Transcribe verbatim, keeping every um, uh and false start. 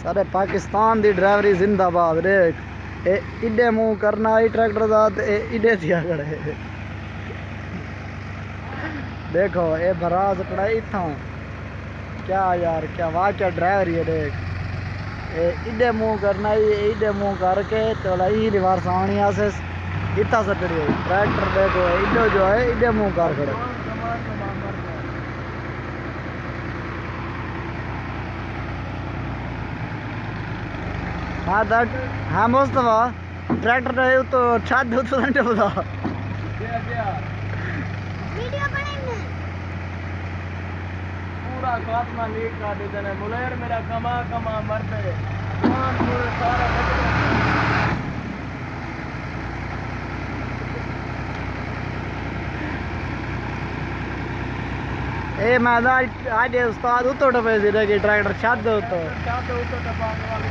سارے پاکستان دی ڈرائیوری زندہ باد۔ ݙیکھ، اے ایݙے منہ کرنا ہئی ٹریکٹر دا تے اے ایݙے تھیا کھڑے۔ ݙیکھو، اے بھرا سٹنا اتھاں۔ کیا یار، کیا واقعہ ڈرائیور ہی ہے۔ ݙیکھ، اے ایݙے منہ کرنا ہئی، اے ایݙے منہ کر کے تے ولا ای ریورس آوݨی آسس، اتھاں سٹڑی ہئی۔ ٹریکٹر ݙیکھو، اے ایݙو جو ہے، ایݙے منہ کر کھڑے۔ ہاں دٹ، ہاں مصطفیٰ، ٹریکٹر ݙے اتوں چھت اتوں نہ ٹپدا۔ ویڈیو بݨائی میں۔ پورا خاتمہ نیک کر ݙیندے نے۔ ملیر میرا کما کما مردے۔ جوان پورے سارے بچے۔ اے میں دا اڄ استاد اتوں ٹپے سی، ݙیکھی ٹریکٹر چھت دے اتوں۔ چھت دے اتوں ٹپا کے والی۔